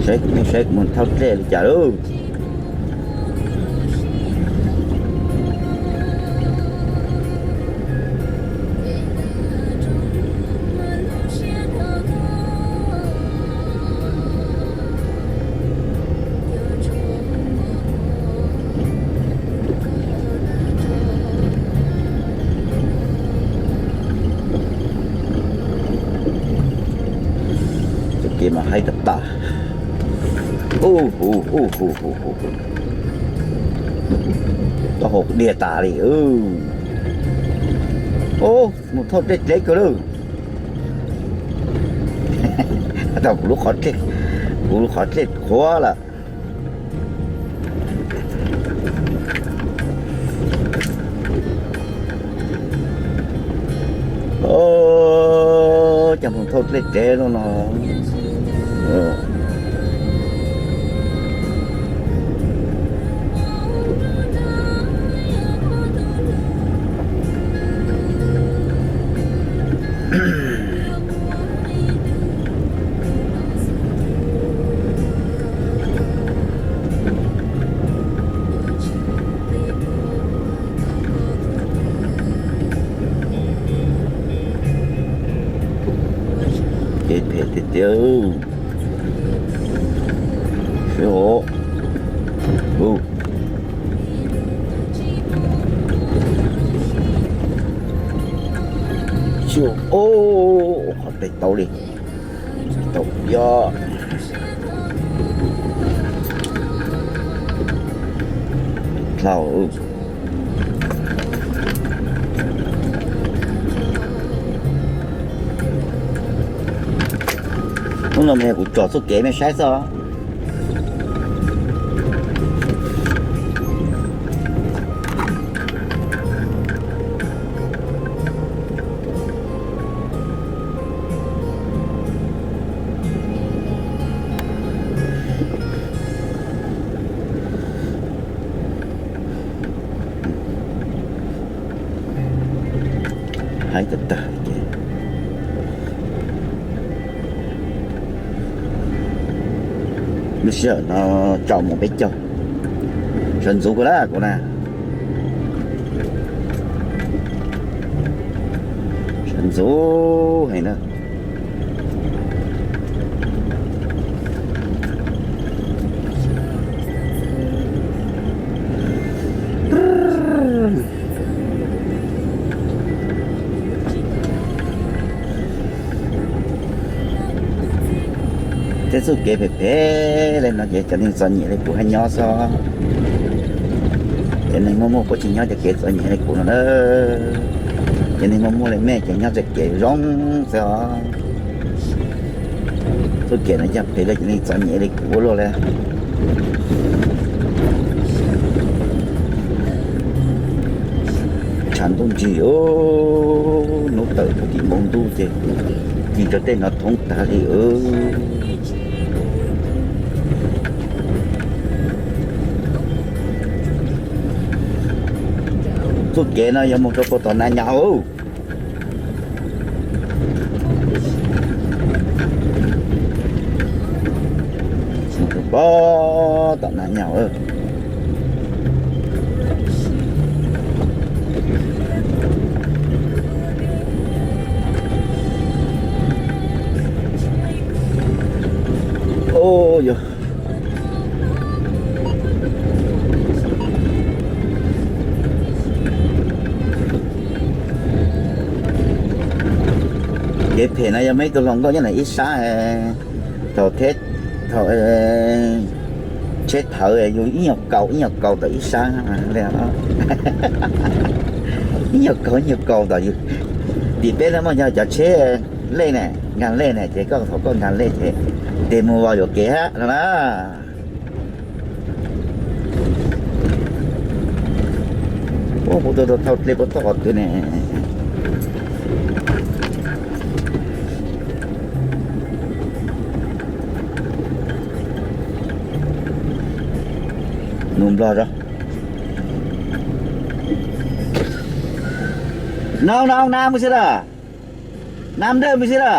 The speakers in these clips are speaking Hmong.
Saib kuv, saib kuv mus thauj dlej li cas lauj. Txoj kev mas haib tas tas. Ub hu, ub hu hu hu. Taub hau diaj tas li. Ub, mus thauj dlej dlej kawg lauj. Tau kuv lub qhov dlej, kuv lub qhov dlej qhuav lawm. Coj mus thauj dlej dlej no no. Kev phem tiag tiag. Sib hov. Sib hov, qhov pem tau li. Tau yog dlhau. Hnub no mas kuv tsom txoj kev mej saib xwb. Haib tag tag li ces. Lub sij hawm no tsaus mus peb caug. Sawv ntxuv kawg na kuv na. Sawv ntxuv heev na. Tej txoj kev phem phem li no ces cov neeg txom nyem li kuv haj nyob xwb. Cov neeg muaj muaj puab tsis nyob cov kev txom nyem li kuv no na. Cov neeg muaj muaj li mej ces nyob tej kev zoo xwb os. Txoj kev no coj phem li cov neeg txom nyem li kuv ua luaj li. Tshav ntuj ntsig, hnub tawm puag tim npoo ntuj ces ci rau tej no thoob tag li. Txoj kev no yog mus rau puag tom Nas Nyos. Mus rau puag tom Nas Nyos. Ub, yog kev phem no yog muaj ib tug hluas nkauj nyob ntawm ib sab, thaum, thaum tsheb thawv yus ib nyuag kaus ib nyuag kaus ntawm ib sab li. Ib nyuag kaus ib nyuag kaus ntawm yus. Tim peb no muaj yog cov tsheb lej na, nkag lej na ces koj thaum koj nkag lej ces tes mus vau yuam kev hab no na. Ub, kuv tuaj thauj dlej puab thauj qhov twg ne? Nus nplog zog. Nau nau na mus xwb da. Nam dawj mus xwb da.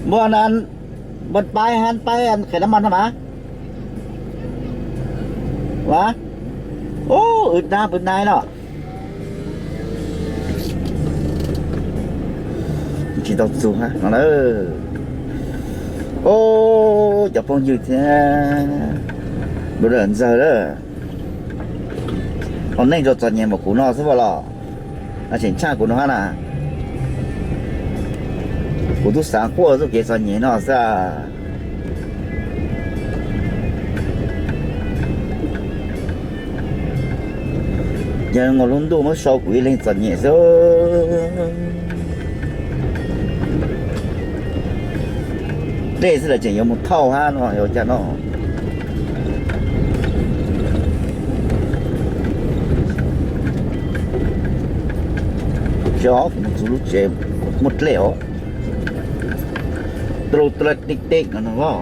Npog na. Bơ̆ paib hab paib qhais nab mas no mas. Ua, ub, wb nab pw nai no. Tsis tau txug hab no lawm. Ub, cov phooj ywg thiab, ntxawg lawm. Ua neej rua txom nyem npaum kuv no xwb los, tseem tshaj kuv no hab na. Kuv tub xaav quaj txuj kev txom nyem no xwb. Yog nkaus lub ntuj muab sau kuv ib leeg txom nyem xwb. Dlej xwb lawm tseem yuav mus thauj hab no yuav cas no. Tsis, kuv mus txug lub tsev muaj dlej os. Tau tej tej no no.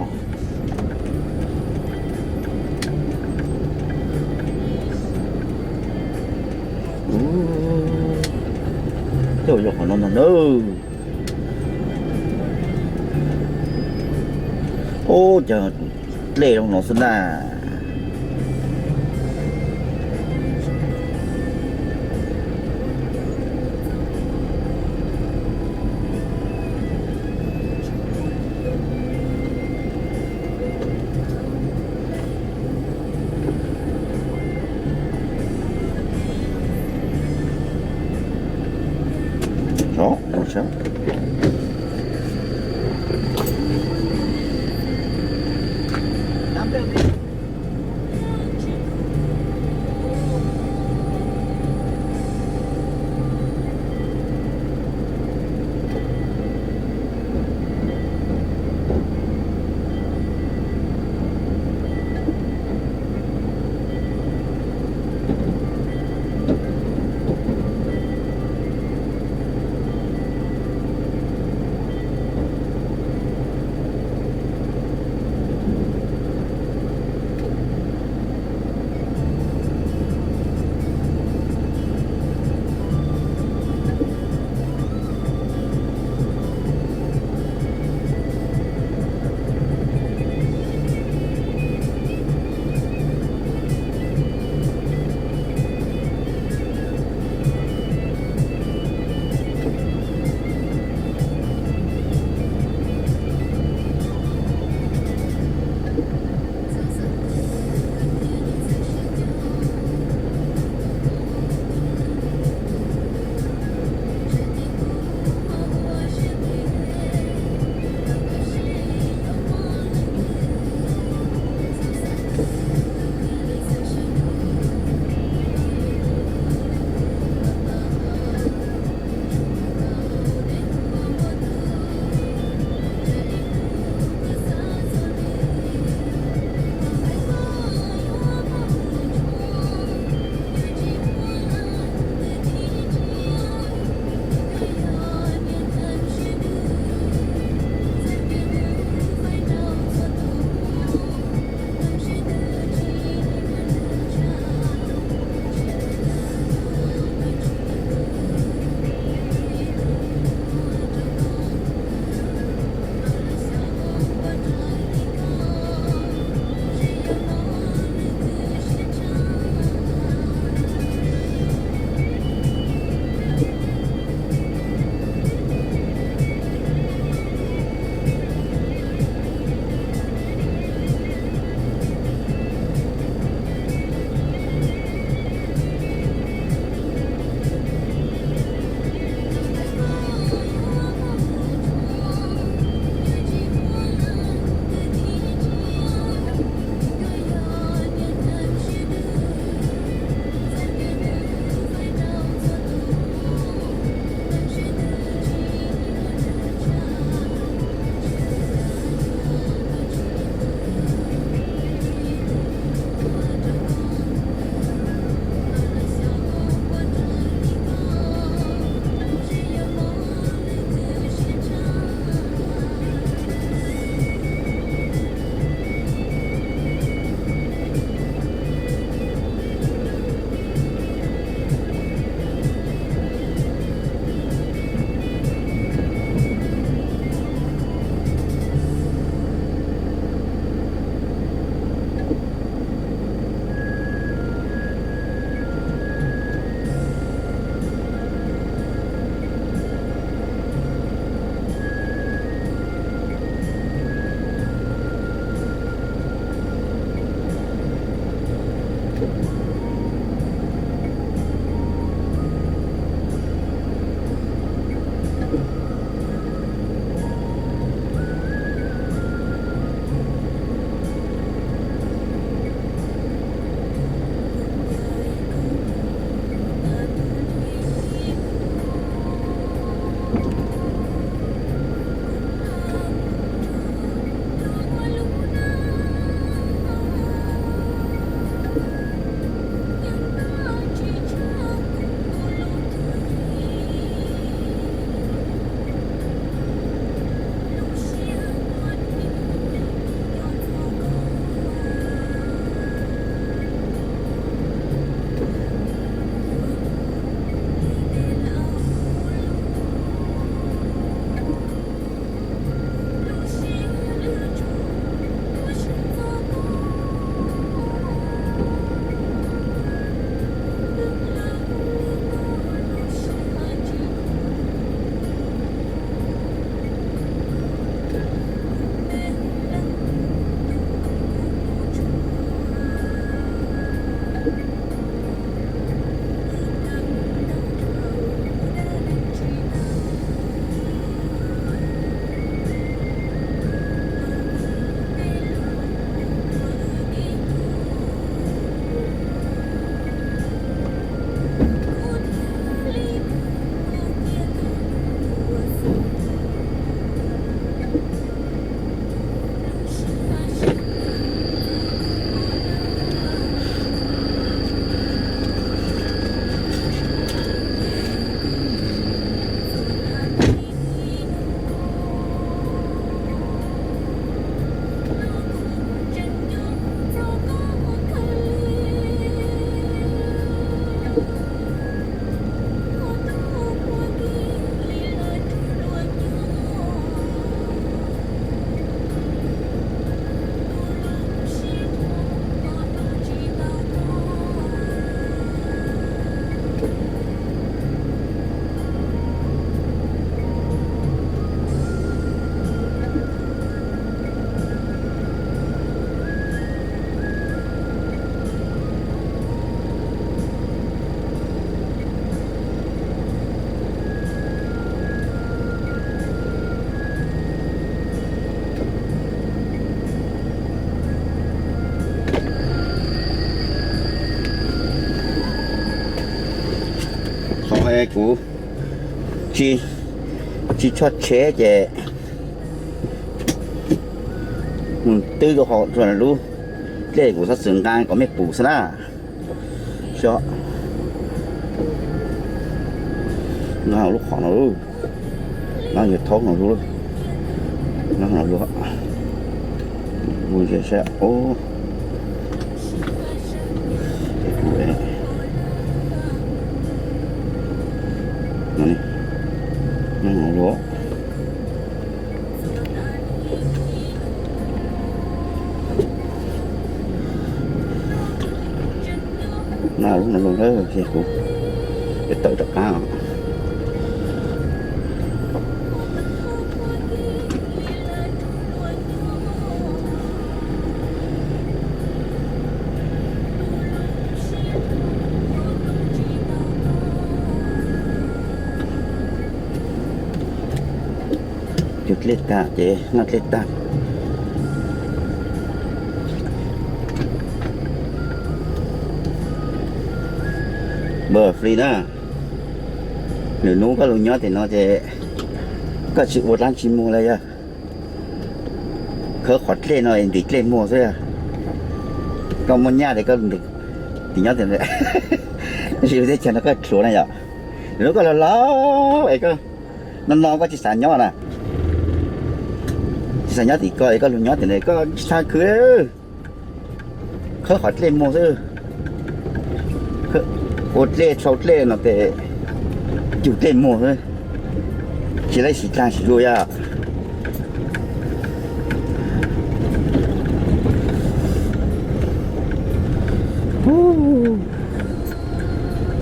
Tej yog qhov no no na. Ub, cas dlej zoo no xwb na. Kuv tsis, tsis tshoj tsheb ces mus twb rau hauv lub dlej, kuv txhob txwm nqa kom mej pum xwb na. Xyov, nqa lub qhov no, no yog thaub no, no, mus saib, ub, kuv, no, no, no, lub no, ces kuv tawm rov qab. Cug dlej tag ces noj dlej tag. Npawg Fli na, lwm hnub koj lug nyob tim no ces koj tsis ua dlaab tsi muag li, yog khawb qhov dlej no ntim dlej muag xwb. Koj muaj nyaj ces koj ntim nyob tim, tsis lug teb chaws no koj tshuav na yom. Lwm hnub koj laug laug es koj, no no koj tsis xav nyob na, tsis xav nyob tim ko es koj lug nyob tim no koj tsis txhob khwv, khawb qhov dlej muag xwb. Ua dlej tshau dlej no ces cug dlej muag xwb, tsis laib siv dlaag siv lug yog.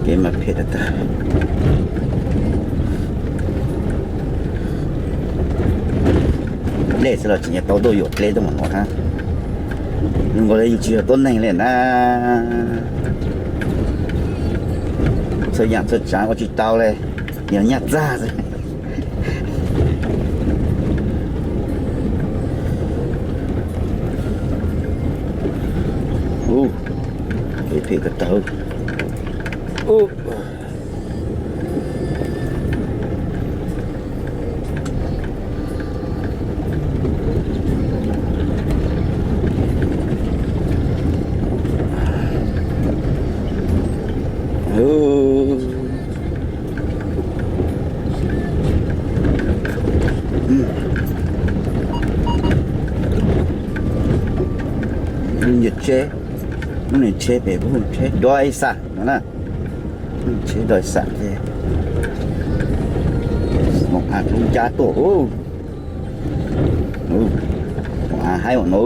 Kev mas phem tag tag. Dlej xwb los tseem yuav tau tuaj yuam dlej tuaj mam no hab. Zoo nkaus li yus tsis yog tuab neeg li na. Txhua yaam txhua tsaav ua tsis tau li, yog nyaj txag xwb. Ub, phem kawg tag. Lub niag tsheb, lub niag tsheb pem, lub tsheb doj ib xam no na. Tsheb doj ib xam ces moog a lub ncab tuaj. Moog a haib ua no.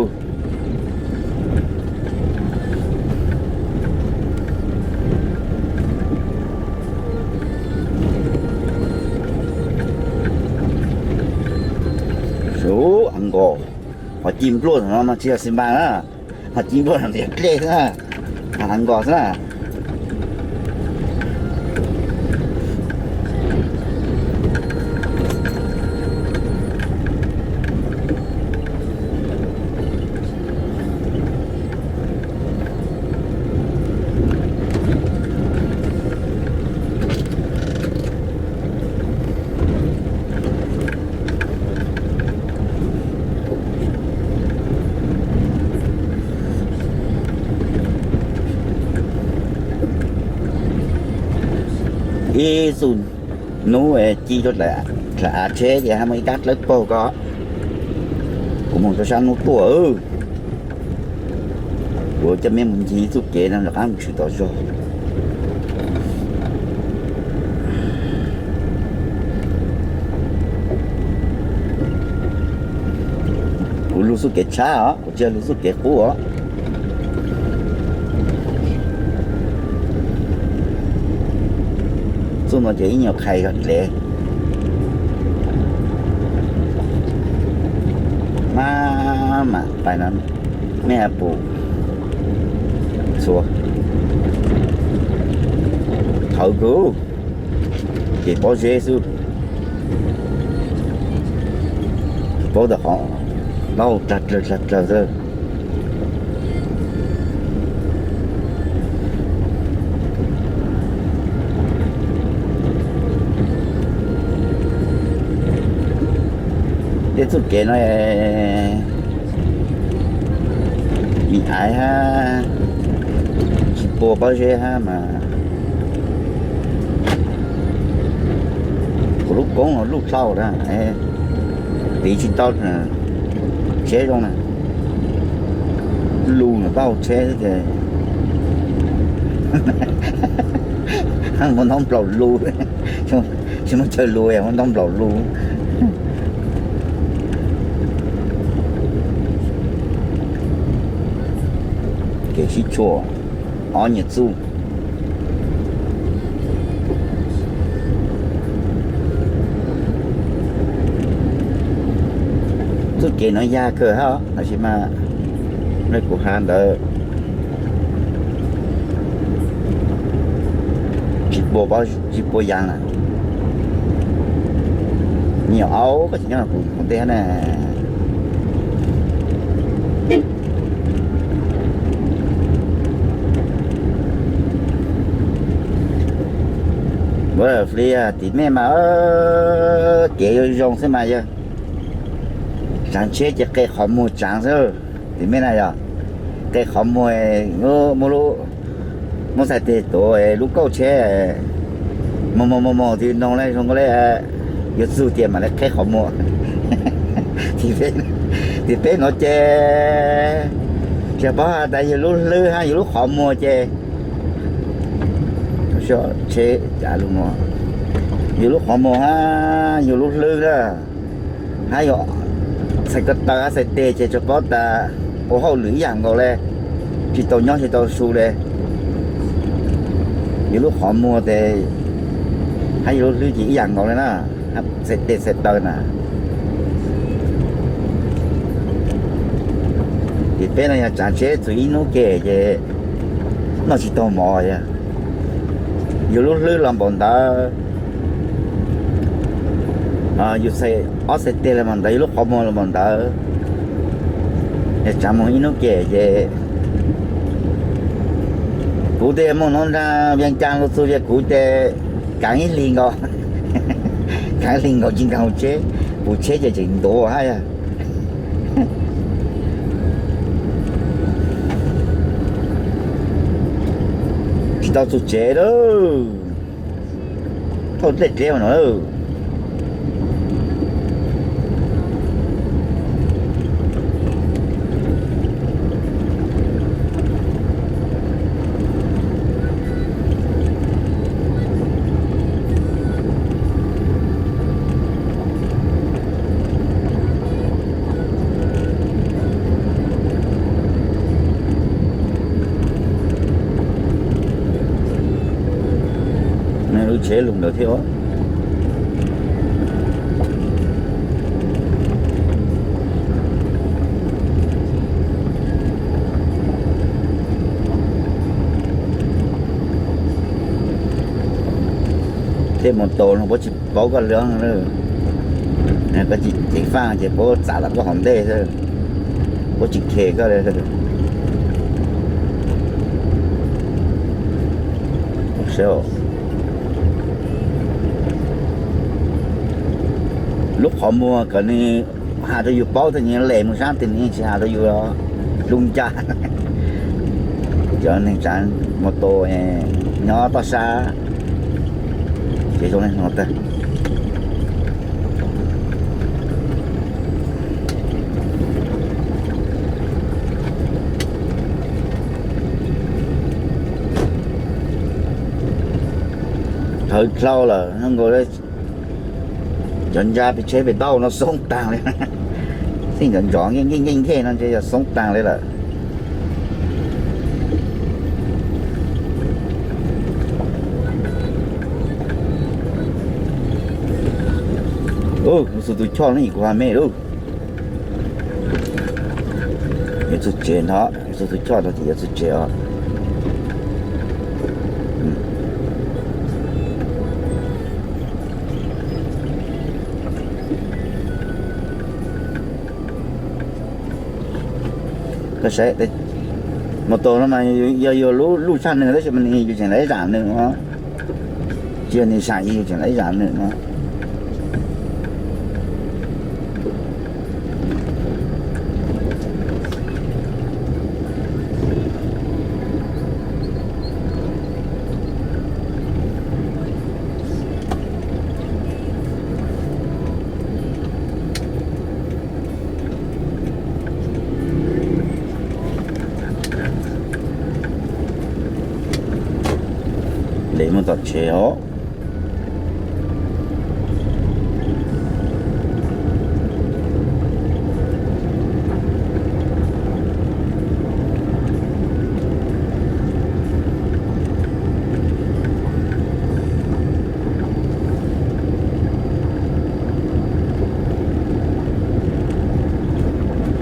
Sub, a nkos, qhov ci npluaj no mas tsis yog xi npas na, qhov ci npluaj no yog dlej xwb na, a nkos xwb na. Ib txuj nub ci rau dlaim av tsheb ces hab muaj ib kab dlawb paug ko, kuv moog rau sab nub tuaj. Kuv coj meb mus ncig ib txuj kev no rov qab mus tshwm tom zog. Kuv lug txuj kev tshab os, kuv tsis yog lug txuj kev qub os. Txuj no ces ib nyuag qhais zog dlev. Maj mam pais no, mej puas txhua, thawv kawg, ces pob zeb xwb, paub tag qhov laub dlag dlawg dlag dlawg xwb. Tej txuj kev no vim aiv hab tsis pua pob zeb hab mas kuv lub koob luj dlhau na, tiv tsis tau tsheb zoo na, lug nws taub hau tsheb xwb ces muab ntaub nplaum lug, tsis muaj chaw lug, muab ntaub nplaum lug. Kev sib tshuam ob nyias txuj. Txuj kev no yag kawg hab, tab sis mas le kuv has ntawd tsis pua, tsis pua yas na. Nyuam aub koj tsis nyob kuv ntej na. Ua fli tim mej mas kev yuav zoo xwb mas yog tsaav tsheb ces qe qhov muag tsaav xwb. Tim mej na yog qe qhov muag, muab lub, muab txhais tes tuav lub kauj tsheb, moog moog moog moog tsis noog le zoo le, yuav txug tias mam le qheb qhov muag. Tim peb nuav ces tsis paub has tas yog lub hlwb hab yog lub qhov muag ces, tsheb cav lug nuav, yog lub qhov muag hab yog lub hlwb na, hab yog txhais ko taw hab txhais tes ces tsuas paub tas ua hauj lwm ib yam nkaus le, tsis tau nyob tsis tau su le. Yog lub qhov muag tes hab yog lub hlwb ces ib yam nkaus le na, txhais tes txhais taw na. Ces peb no yog tsaav tsheb txug ib hnub ke ces noj tsis taug mov, yog lub hlwb los npaum ntawd, yus txhais ob txhais tes los npaum ntawd, yus lub qhov muag los npaum ntawd, yog tsaav moog ib hnub ke ces kuv tes moog nuav nraag Vias Cas lug txug ces kuv tes kaav ib hlis nkaus, kaav ib hlis nkaus tsis nkaag tsheb, kuv tsheb ces tseem ntuav hab yog tsis tau txug tsev lawm. Thauj dlej dleb no. Lub tsheb lug ntawd thiab. Tej mus tus no puab tsis paub koj lub, koj tsis ceev faj ces puab txav tom koj hauv ntej xwb, puab tsis khes koj li. Lub qhov muag kom nws has rau yus paub tias nws le mus sab twg, nws tsis has rau yus lub ncaj. Cov neeg tsaav mus tus nyob toj sab ces zoo le no tag. Hawv dlhau lawm, cov ntsa pes tsheb pes tauj no xoob taag li. Xij ntawd ntov nkeej nkeej nkeej no ntshe yog xoob taag li lawm. Mus txug tus choj no kuv ha me lawm. Yuav txug tsev no, yuav txug tus choj no ces yuav txug tsev os. Koj saib, mus tus no mas yog yus lub luj tshaj nws tab sis mas nws yus tseem laiv zam nws no. Tsis yog nws zam yus, yus tseem laiv zam nws no. tom tsev os.